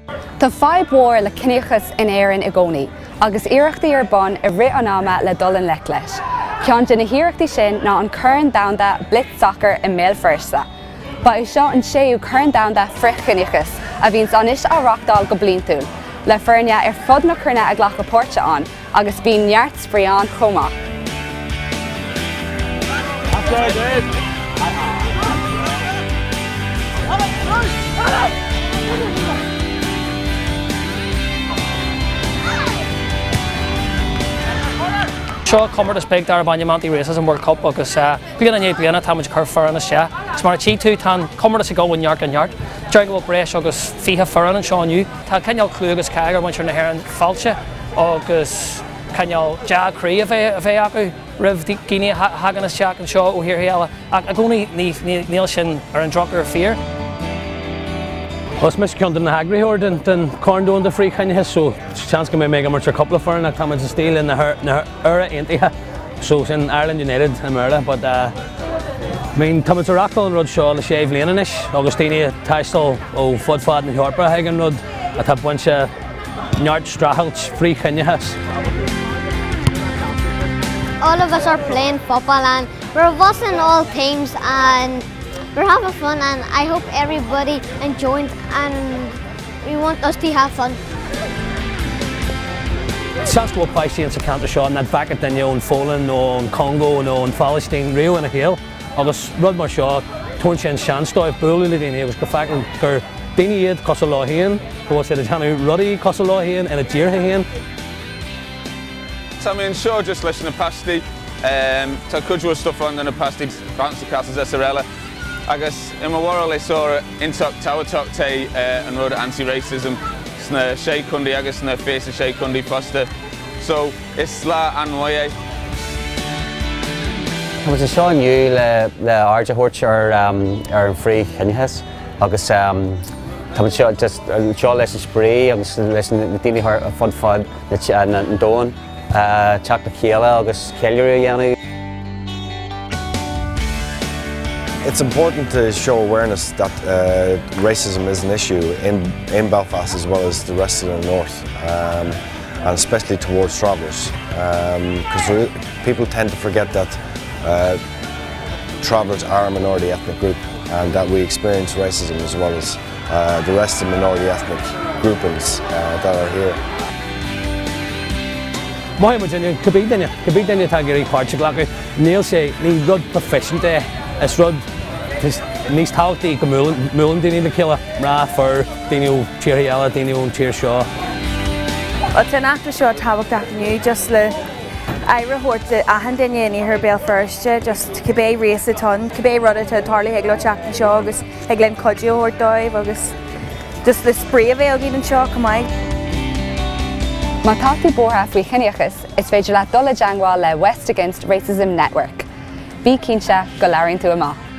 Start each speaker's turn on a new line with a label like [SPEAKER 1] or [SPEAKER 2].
[SPEAKER 1] Tá fadhb mhór le ciníochas in Éirinn i gcónaí, agus iarrachtaí ar bun i rith an ama le dul i ngleic leis. Ceann de na hiarrachtaí sin ná an Corn Domhanda Blitz Soccer i mBéal Feirste. Ba é seo an séú Corn Domhanda Frith-Chiníochais a bhíonns anois á reáchtáil go bliantúil, le foirne ar fud na cruinne ag glacadh páirte ann, agus bíonn neart spraoi ann chomh maith.
[SPEAKER 2] Seo comórtas beag darb ainm Anti-Racism World Cup agus bliain i ndiaidh bliana tá muid ag cur foireann isteach. Is mar a tchí tú tá an comórtas ag dul ó neart go neart. Déarfainn go bhfuil breis agus 20 foireann anseo inniu. Tá cineál clú agus cáil ar mhuintir na hÉireann fáilte agus cineál dea-chroí a bheith acu roimh dhaoine a thagann isteach anseo ó thíortha eile, ach i gcónaí níl sin ar an drochuair fíor.
[SPEAKER 3] Is mise ceann de na heagraitheoirí den Chorn Domhanda Frith-Chiníochais so seans go mbeidh mé ag imirt ar cúpla foireann ach táimid istigh le na hÉire Aontaithe so sin Ireland United i mBéarla but I mean táimid ag reáchtáil an rud seo le sé bhliain anois agus daoine ag taisteal ó fud fad na hEorpa chuig an rud atá bainte neart streachailt frith-chiníochas.
[SPEAKER 4] All of us are playing football and we're watching all teams and we're having fun and I hope everybody enjoyed and we want us to have fun.
[SPEAKER 3] Seans go bhfuil páistí insa cheantar seo nach bhfaca duine ón Pholainn nó ón Chongó nó ón Phalaistín riamh ina shaol agus rud mar seo tugann sé an seans dóibh bualadh le daoine agus go bhfeiceann gur daoine iad cosúil leo féin, go bhfuil siad ag déanamh rudaí cosúil leo féin ina dtíortha féin.
[SPEAKER 5] Tá mé anseo just leis na páistí. Tá cuid mhór stuff ann do na páistí, bouncy castles is araile. Agus i mo bharúil is iontach tábhachtach é an rud anti-racism sna Sé Chontae agus sna 26 Contae fosta. So is lá an-mhaith é.
[SPEAKER 6] Tá muid anseo inniu le le aird a thabhairt ar ar an frith-chiníochas agus tá muid seo just anseo leis an spraoi agus leis na daoine ar fud fad an domhain teacht le chéile agus ceiliúradh a dhéanamh.
[SPEAKER 7] It's important to show awareness that uh, racism is an issue in, in Belfast as well as the rest of the north, um, and especially towards travellers, because um, people tend to forget that uh, travellers are a minority ethnic group and that we experience racism as well as uh, the rest of minority ethnic groupings uh, that are here.
[SPEAKER 3] Mothaíonn muid inniu, cibé duine, cibé duine atá ag iarraidh páirt a ghlacadh, níl sé, ní rud proifisiúnta é, is rud níos tábhachtaí go mbuaileann daoine le chéile, mná, fir, daoine ó tíortha eile, daoine ón tír seo.
[SPEAKER 8] Tá an fheachtas seo tábhachtach inniu just le aire a thabhairt d'achan duine in iarthar Béal Feirste, just cibé race atá ann, cibé rud atá tarlaithe ag leo teacht anseo agus thig linn cuidiú a thabhairt dóibh agus just le spraoi a bheith againn anseo chomh maith.
[SPEAKER 1] Má tá tú buartha faoi chiníochas, is féidir leat dul i dteagmháil le West Against Racism Network. Bí cinnte go labhraíonn tú amach.